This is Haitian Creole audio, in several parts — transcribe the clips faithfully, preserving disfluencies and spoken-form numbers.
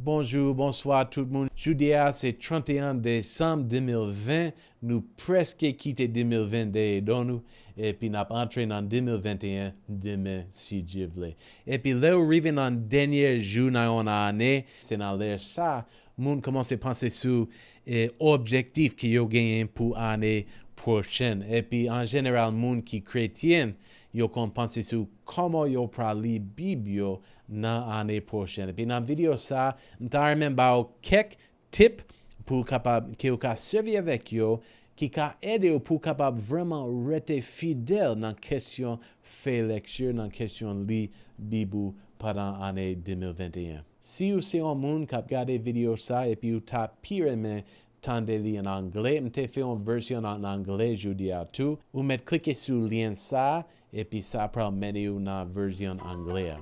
Bonjou, bonswa tout moun. Jodi a se trannteyen desanm de mil ven. Nou prèske kite de mil ven dèyè do nou, epi n ap antre nan de mil venteyen demen, si Dye vle. Epi lè w rive nan dènye jou nan yon ane, se nan lè sa, moun kòmanse panse sou, e, objektif ke yo genyen pou ane pwochèn. Epi an jeneral, moun ki kretyen, yo konn panse sou kòman yo pral li Bib yo nan ane pwochèn. Epi nan videyo sa, m ta renmen ba w kèk tip pou w kapab, ke w ka sèvi avèk yo, ki ka ede w pou w kapab vrèman rete fidèl nan kesyon fè lekti, nan kesyon li Bib ou pandan ane de mil venteyen. Si w se yon moun k ap gade videyo sa epi w ta pi renmen tande li an anglè, m te fè yon vèsyon an anglè jodi a tou. Ou mèt klike sou lyen sa, epi sa pral mennen w nan vèsyon anglè a.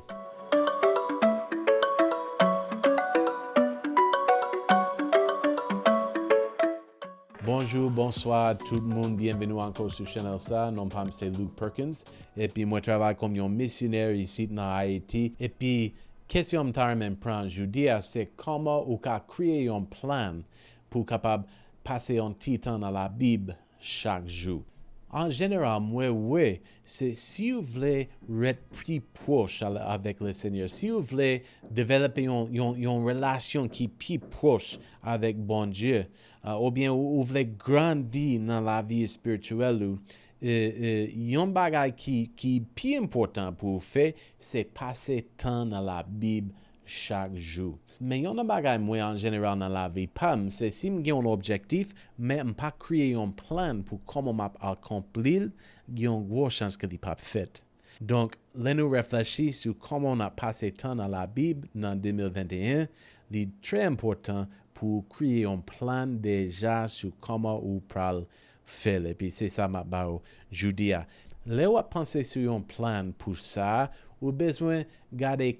Bonjou, bonswa tout moun, byenveni ankò sou chanèl sa. Non pa m se Luke Perkins, epi mwen travay kòm yon misyonè isit nan Ayiti. Epi kesyon m ta renmen pran jodi a, se kòman ou ka kreye yon plan pou w kapab pase yon ti tan nan Labib chak jou. An jeneral, mwen wè, se si w vle ret pi pwòch al-, avèk Lesenyè, si w vle devlope yon, yon, yon relasyon ki pi pwòch avèk Bondye, a, oubyen ou, ou vle grandi nan lavi espirityèl ou, e, e, yon bagay ki, ki pi enpòtan pou w fè, se pase tan nan Labib chak jou. Men youn nan bagay mwen an jeneral nan lavi pa m, se si m gen yon objektif, men m pa kreye yon plan pou kòman m ap akonpli l, gen yon gwo chans ke li p ap fèt. Donk, lè nou reflechi sou kòman n ap pase tan nan Labib nan de mil venteyen, li trè enpòtan pou w kreye yon plan deja sou kòman ou pral fè l. Epi se sa m ap ba w jodi a. Lè w ap panse sou yon plan pou sa, ou bezwen gade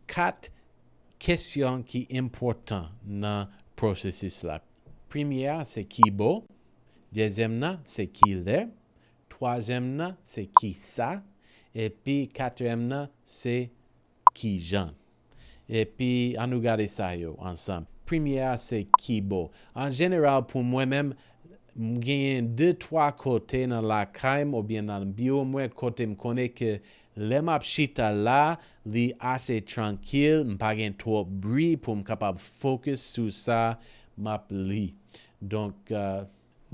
kat kesyon ki enpòtan nan pwosesis la. Premye a, se ki bò. Dezyèm nan, se ki lè. Twazyèm nan, se ki sa. Epi katriyèm nan, se ki jan. Epi, ann nou gade sa yo ansanm. Premye a, se ki bò. An jeneral, pou mwen menm, m genyen de, twa kote nan lakay m oubyen nan biwo mwen kote m konnen ke lè m ap chita la, li ase trankil, m pa gen twòp bri pou m kapab fokis sou sa m ap li. Donk, euh,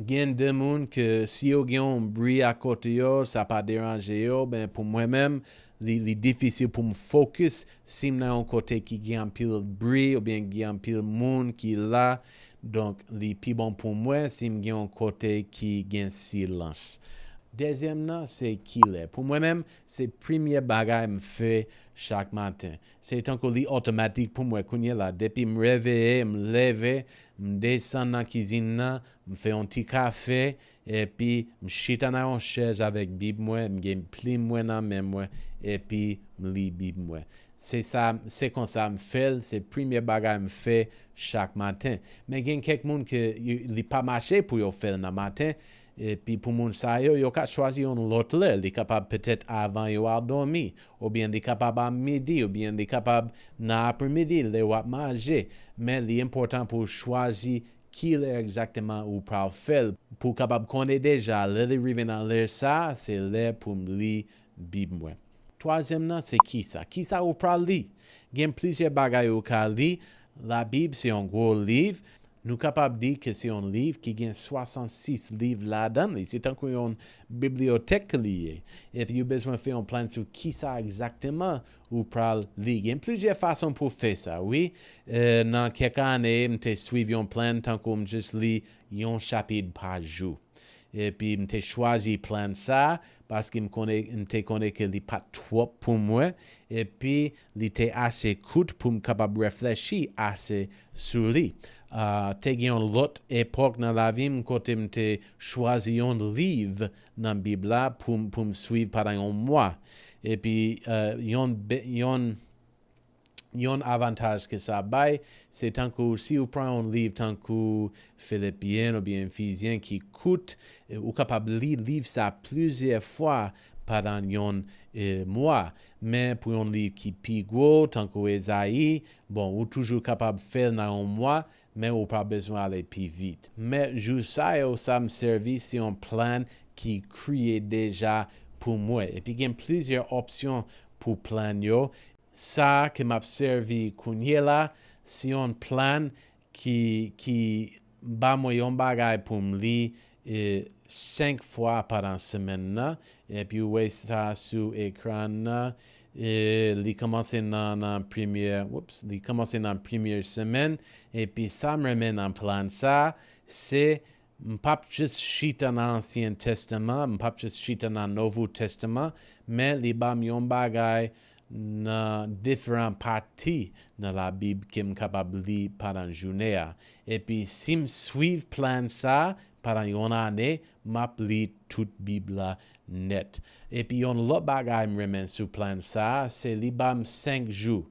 gen de moun ke si yo gen yon bri akote yo, sa pa deranje yo, men pou mwen menm, li, li difisil pou m fokis si m nan yon kote ki gen anpil bri oubyen gen anpil moun ki la. Donk, li pi bon pou mwen si m gen yon kote ki gen silans. Dezyèm nan, se ki lè. Pou mwen menm, se premye bagay m fè chak maten. Se tankou li otomatik pou mwen kounye la. Depi m reveye, m leve, m desann nan kizin nan, m fè yon ti kafe, epi m chita nan yon chèz avèk Bib mwen, m gen plim mwen nan men mwen, epi m li Bib mwen. Se sa, se konsa m fè l, se premye bagay m fè chak maten. Men gen kèk moun ke y-, li pa mache pou yo fè l nan maten, epi pou moun sa yo, yo ka chwazi yon lòt lè. Li kapab petèt avan yo al dòmi, oubyen li kapab a midi, oubyen li kapab nan apremidi, lè w ap manje. Men li enpòtan pou w chwazi ki lè egzakteman ou pral fè l, pou w kapab konnen deja, lè li rive nan lè sa, se lè pou m li Bib mwen. Twazyèm nan, se kisa? Kisa ou pral li? Gen plizyè bagay ou ka li. Labib se yon gwo liv. Nou kapab di ke se yon liv ki gen swasannsis liv ladan li. Se tankou yon bibliyotèk li ye. Epi ou bezwen fè yon plan sou kisa egzakteman ou pral li. Gen plizyè fason pou fè sa, wi. E, nan kèk ane, m te swiv yon plan tankou m jis li yon chapit pa jou. Epi m te chwazi plan sa, paske m konnen, m te konnen ke li pa t twòp pou mwen, epi li te ase kout pou m kapab reflechi ase sou li. A, te gen yon lòt epòk nan lavi m kote m te chwazi yon liv nan Bib la pou m, pou m swiv pandan yon mwa. Epi, e, yon be-, yon yon avantaj ke sa bay, se tankou si ou pran yon liv tankou Filipyen oubyen Efizyen ki kout, e, ou kapab li liv sa plizyè fwa pandan yon e, mwa. Men pou yon liv ki pi gwo, tankou Ezayi, bon, ou toujou kapab fè l nan yon mwa, men ou pa bezwen ale pi vit. Men jou sa yo, sa m sèvi, se yon plan ki kreye deja pou mwen. Epi gen plizyè opsyon pou plan yo. Sa ke m ap sèvi kounye la, se yon plan ki, ki ba mwen yon bagay pou m li e, senk fwa pandan semèn nan. Epi ou wè sa sou ekran nan. E, li kòmanse nan, nan premye, whoops, li kòmanse nan premye semèn. Epi sa m renmen nan plan sa, se m p ap jis chita nan Ansyen Testaman, m p ap jis chita nan Nouvo Testaman, men li ba m yon bagay nan diferan pati nan Labib ke m kapab li pandan jounen an. Epi si m swiv plan sa pandan yon ane, m ap li tout Bib la nèt. Epi yon lòt bagay m renmen sou plan sa, se li ba m senk jou.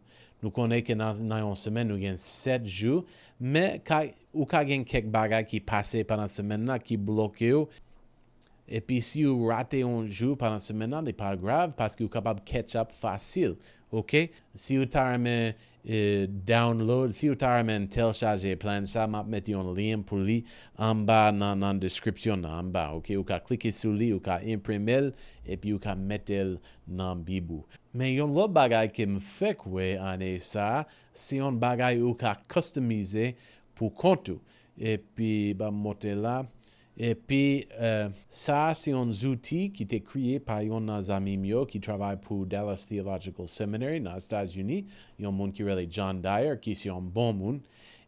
Nou konnen ke nan, nan yon semèn, nou gen sèt jou, men ka, ou ka gen kèk bagay ki pase pandan semèn nan ki bloke w. Epi si ou rate yon jou pandan semèn nan, li pa grav, paske ou kapab catch up fasil, oke? Si ou ta renmen e, download, si ou ta renmen telchaje plan sa, m ap mete yon lyen pou li anba nan, nan description nan, anba, oke? Ou ka klike sou li, ou ka enprime l, epi ou ka mete l nan Bib ou. Men yon lòt bagay ke m fèk wè ane sa, se yon bagay ou ka customize pou kont ou. Epi, ban m monte la. Epi, e, sa a se yon zouti ki te kreye pa yon nan zanmi m yo ki travay pou Dallas Theological Seminary nan Etazini, yon moun ki rele John Dyer, ki se yon bon moun.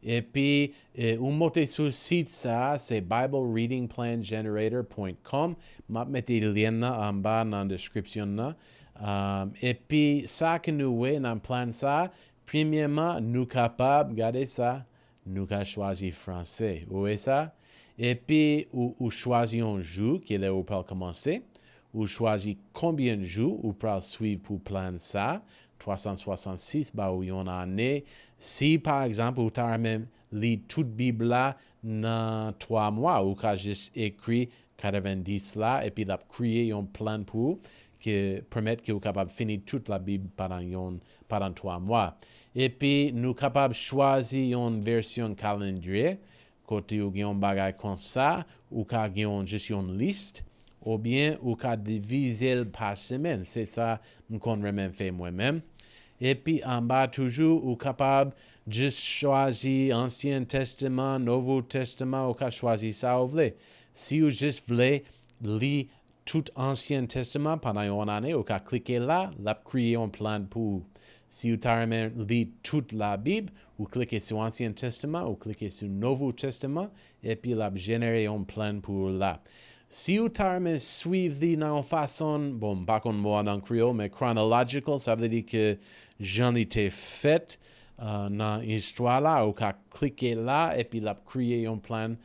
Epi, e, ou monte sou sit sa a, se bible reading plan generator point com. M ap mete lyen nan anba nan description nan. Um, epi, sa ke nou wè nan plan sa a, premyèman, nou kapab, gade sa, nou ka chwazi franse. Ou wè sa? Epi, ou, ou chwazi yon jou, ki lè ou pral kòmanse. Ou chwazi konbyen jou ou pral swiv pou plan sa, twa san swasannsis ba ou yon ane. Si, pa egzanp, ou ta renmen li tout Bib la nan twa mwa, ou ka jis ekri katrevendis la, epi l ap kreye yon plan pou ou, ki pèmèt ke ou kapab fini tout Labib pandan yon, pandan twa mwa. Epi, nou kapab chwazi yon vèsyon kalandriye, kote ou gen yon bagay konsa, ou ka gen yon, jis yon lis, oubyen ou ka divize l pa semèn. Se sa m konn renmen fè mwen menm. Epi anba toujou, ou kapab jis chwazi Ansyen Testaman, Nouvo Testaman, ou ka chwazi sa ou vle. Si ou jis vle li tout Ansyen Testaman pandan yon ane, ou ka klike la, l ap kreye yon plan pou ou. Si ou ta renmen li tout Labib, ou klike sou Ansyen Testaman, ou klike sou Nouvo Testaman, epi l ap jenere yon plan pou ou la. Si ou ta renmen swiv li nan yon fason, bon, m pa konn mo a nan kreyòl, men chronological, sa vle di ke jan li te fèt, e, nan istwa la, ou ka klike la, epi l ap kreye yon plan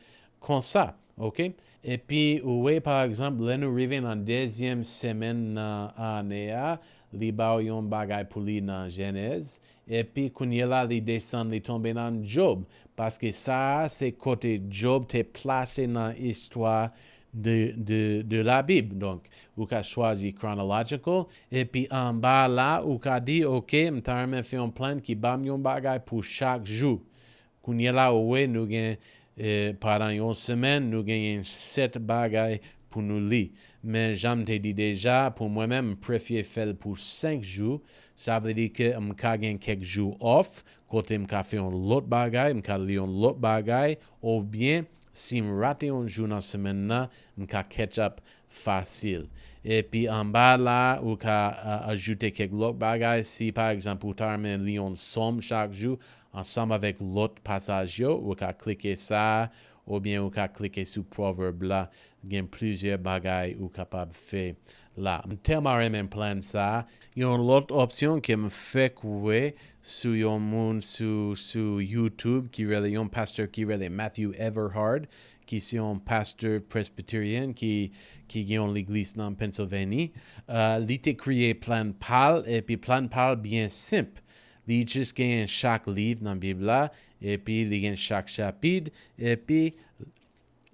konsa, oke? Epi, ou wè, pa egzanp, lè nou rive nan dezyèm semèn nan ane a, li ba w yon bagay pou li nan Jenèz. Epi, kounye la, li desann, li tonbe nan Jòb. Paske sa a, se kote Jòb te plase nan istwa de, de, de Labib. Donk, ou ka chwazi chronological. Epi, anba la, ou ka di, oke, m ta renmen fè yon plan ki ba m yon bagay pou chak jou. Kounye la, ou wè, nou gen, e, pandan yon semèn, nou genyen sèt bagay pou nou li. Men, jan m te di deja, pou mwen menm, m prefere fè l pou senk jou. Sa vle di ke m ka gen kèk jou off, kote m ka fè yon lòt bagay, m ka li yon lòt bagay, oubyen, si m rate yon jou nan semèn nan, m ka catch up fasil. Epi anba la, ou ka, a, ajoute kèk lòt bagay. Si, pa egzanp, ou ta renmen li yon sòm chak jou, ansanm avèk lòt pasaj yo, ou ka klike sa, oubyen ou ka klike sou pwovèb la. Gen plizyè bagay ou kapab fè la. M tèlman renmen plan sa. Yon lòt opsyon ke m fèk wè sou yon moun sou, sou YouTube ki rele, yon pastè ki rele Matthew Everhard, ki se yon pastè Presbyterian ki, ki gen yon legliz nan Pennsylvania. E, li te kreye plan pa l, epi plan pa l byen senp. Li jis genyen chak liv nan Bib la, epi li gen chak chapit, epi,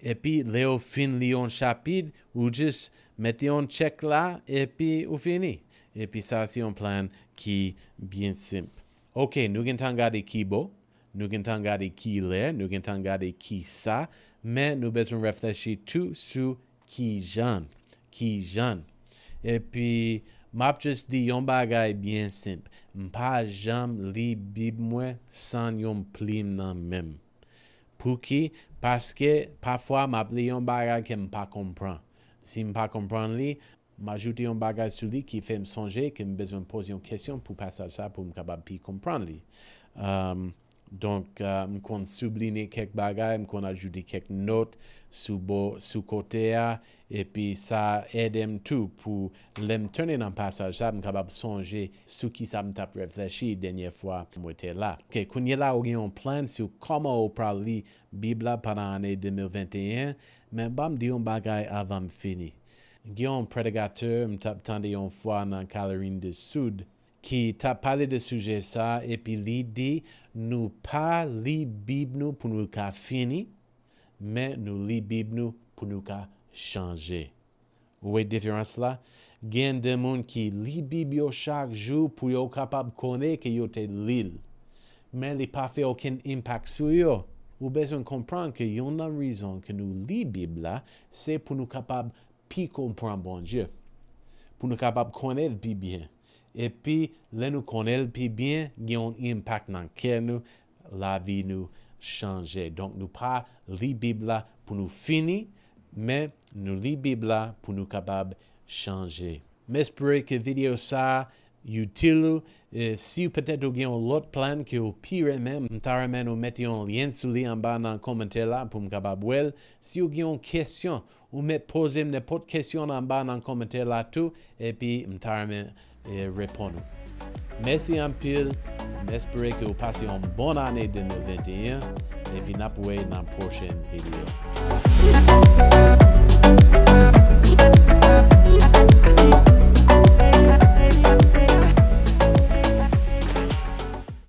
epi lè w fin li yon chapit, ou jis Mete yon tchèk la, epi ou fini. Epi sa se yon plan ki byen senp. Ok, nou gentan gade ki bò, nou gentan gade ki lè, nou gentan gade ki sa, men nou bezwen reflechi tou sou ki jan, ki jan. Epi, m ap just di yon bagay byen senp. M pa janm li Bib mwen san yon plim nan men m. Pouki? Paske pafwa m ap li yon bagay ke m pa konprann. Si m pa konprann li, m ajoute yon bagay sou li ki fè m sonje ke m bezwen poze yon kesyon pou pasaj sa pou m kapab pi konprann li. Um, donk, uh, m konn soubliye kèk bagay, m konn ajoute kèk nòt sou bò, sou kote a, epi sa ede m tou pou lè m tounen nan pasaj sa, m kapab sonje sou ki sa m t ap reflechi dènyè fwa mwen te la. Ok, kounye la ou gen yon plan sou kòman ou pral li Bib la pandan ane de mil venteyen, men ban m di yon bagay avan m fini. Gen yon predikatè m t ap tande yon fwa nan Caroline du Sud ki t ap pale de sijè sa, epi li di, nou pa li Bib nou pou nou ka fini, men nou li Bib nou pou nou ka chanje. Ou wè diferans la? Gen de moun ki li Bib yo chak jou pou yo kapab konnen ke yo te li l. Men li pa fè okenn enpak sou yo. Ou bezwen konprann ke youn nan rezon ke nou li Bib la, se pou nou kapab pi konprann Bondye, pou nou kapab konnen l pi byen. Epi, lè nou konnen l pi byen, gen yon enpak nan kè nou, lavi nou chanje. Donk, nou pa li Bib la pou nou fini, men nou li Bib la pou nou kapab chanje. M espere ke videyo sa a itil ou. E si petèt ou gen yon lòt plan ke ou pi renmen, m ta renmen ou mete yon lyen sou li anba nan kòmantè la pou m kapab wè l. Si ou gen yon kesyon, ou mèt poze m nenpòt kesyon anba nan kòmantè la tou, epi m ta renmen, e, reponn ou. Mèsi anpil, m espere ke ou pase yon bon ane de mil venteyen, epi n ap wè nan pwochen videyo.